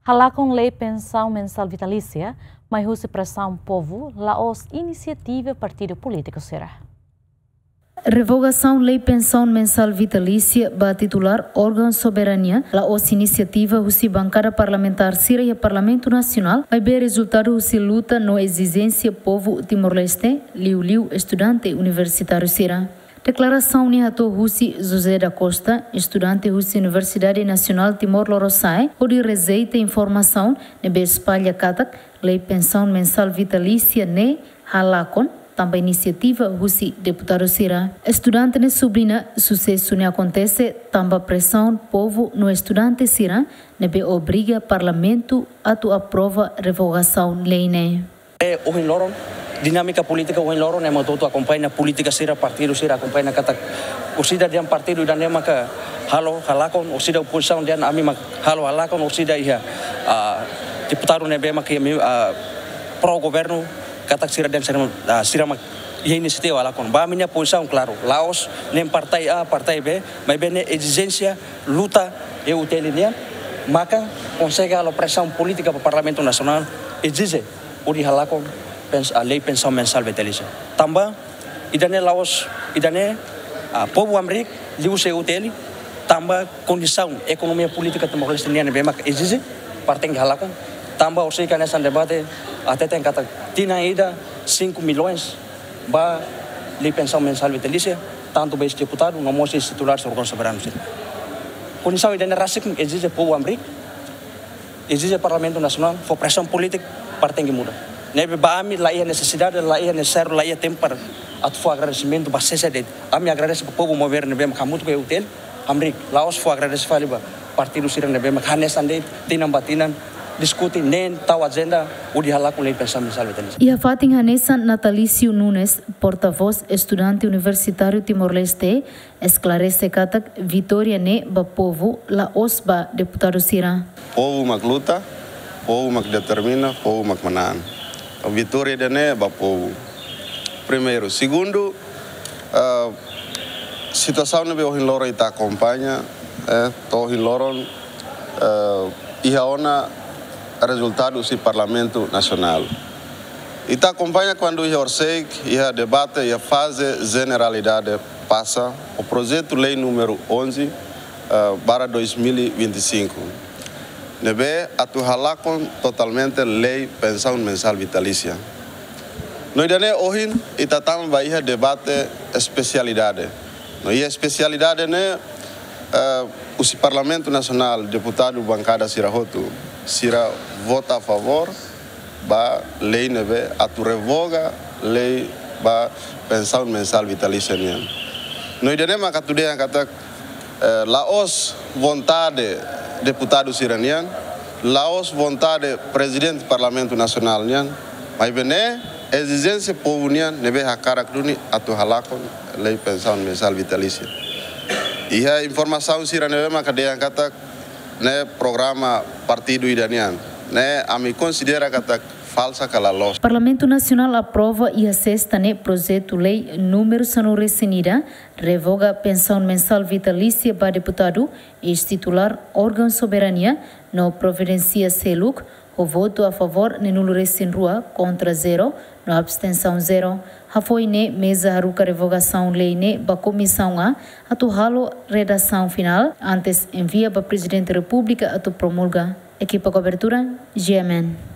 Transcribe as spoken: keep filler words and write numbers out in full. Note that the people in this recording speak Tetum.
Halakon lei pensaun mensál vitalísia mai husi presaun povu, la'ós inisiativa partidu polítiku sira. Revogasaun lei pensaun mensál vitalísia ba titulár órgaun soberania la'ós inisiativa husi bankada parlamentár sira iha Parlamentu Nasionál, maibé rezultadu husi luta no ezijénsia povu Timor-Leste, liuliu estudante universitáriu sira. Deklarasaun ne'e hato'o husi José da Costa, estudante husi Universidade Nasionál Timor Lorosa'e, hodi rejeita informasaun ne'ebé espalla katak lei pensaun mensál vitalísia ne'e halakon tanba inisiativa husi deputadu sira. Estudante ne'e subliña susesu ne'e akontese tanba presaun povu no estudante sira ne'ebé obriga Parlamentu atu aprova revogasaun lei ne'e. Eh, ohin loron, dinámika polítika ohin loron, ema hotu akompaña polítika sira, partidu sira akompaña katak orsida dehan partidu ida-ne'e maka halo halakon, orsida opozisaun dehan ami mak halo halakon, orsida iha, ah, deputadu ne'ebé mak iha, ah, pro governu, katak sira dehan sira, ah, sira mak iha inisiativa halakon. Ba ami-nia pozisaun klaru, la'ós ne'e partai A, partai B, maibé ne'e ezijénsia luta E U T L nian, maka konsege halo presaun polítika ba Parlamentu Nasionál, ezije hodi halakon pens-, ah, lei pensaun mensál vitalísia. Tanba ida-ne'e la'ós, ida-ne'e, ah, povu hamriik liuhusi E U T L, tanba kondisaun ekonomia polítika Timor-Leste nian ne'ebé mak ezije, para tenke halakon, tanba orsida hanesan debate, ah, hateten katak tinan ida cinco milhões ba lei pensaun mensál vitalísia, tantu ba eis-deputadu, no mós eis-titulár órgaun soberanu sira. Kondisaun ida-ne'e rasik ezije povu hamriik, ezije Parlamentu Nasionál fó presaun polítika para tenke muda. Ne'ebé ba ami la iha nesesidade, la iha nesesáriu, la iha tempu para atu fó agradesimentu ba sese de'it. Ami agradese ba povu Maubere ne'ebé mak hamutuk ho E U T L, hamriik, la'ós fó agradese fali ba partidu sira ne'ebé mak hanesan de'it, tinan ba tinan diskute, nein tau ajenda hodi halakon lei pensaun mensál vitalísia. Iha fatin hanesan, Natalício Nunes, portavós estudante universitáriu Timor-Leste, esklarese katak vitória ne'e ba povu, la'ós ba deputadu sira. Povu mak luta, povu mak determina, povu mak manán. Vitória ida-ne'e ba povu. Primeiru. Segundu, eh, situasaun ne'ebé ohin loron ita akompaña, eh, to'o ohin loron, eh, iha ona rezultadu husi Parlamentu Nasionál. Ita akompaña kuandu iha Orseidain, iha debate, iha faze jeneralidade pasa o projetu lei númeru onze, eh, barra dois mil e vinte e cinco, ne'ebé atu halakon totalmente lei pensaun mensál vitalísia. No ida-ne'e ohin ita tama ba iha debate espesialidade. No iha espesialidade ne'e, eh, husi Parlamentu Nasionál, deputadu bankada sira hotu, sira vota a favór ba lei ne'ebé atu revoga lei ba pensaun mensál vitalísia nian. No ida-ne'e mak atu dehan katak, eh, la'ós vontade deputadu sira-nian, la'ós vontade Prezidente Parlamentu Nasionál nian, maibé ne'e ezijénsia povu nian ne'ebé hakarak duni atu halakon lei pensaun mensál vitalísia. Iha informasaun sira ne'ebé maka dehan katak ne'e programa partidu ida nian, ne'e ami konsidera katak falsa ka la loos. Parlamentu Nasionál aprova iha sesta ne'e projetu lei númeru sanulu-resin-ida, revoga pensaun mensál vitalísia ba deputadu, eis-titulár órgaun soberania, no providensia seluk, ho votu a favór neenulu-resin-rua, kontra zero, no abstensaun zero. Hafoin ne'e, meza haruka revogasaun lei ne'e ba Komisaun A atu halo redasaun finál, antes envia ba Prezidente Repúblika atu promulga. Ekipa kobertura, G M N.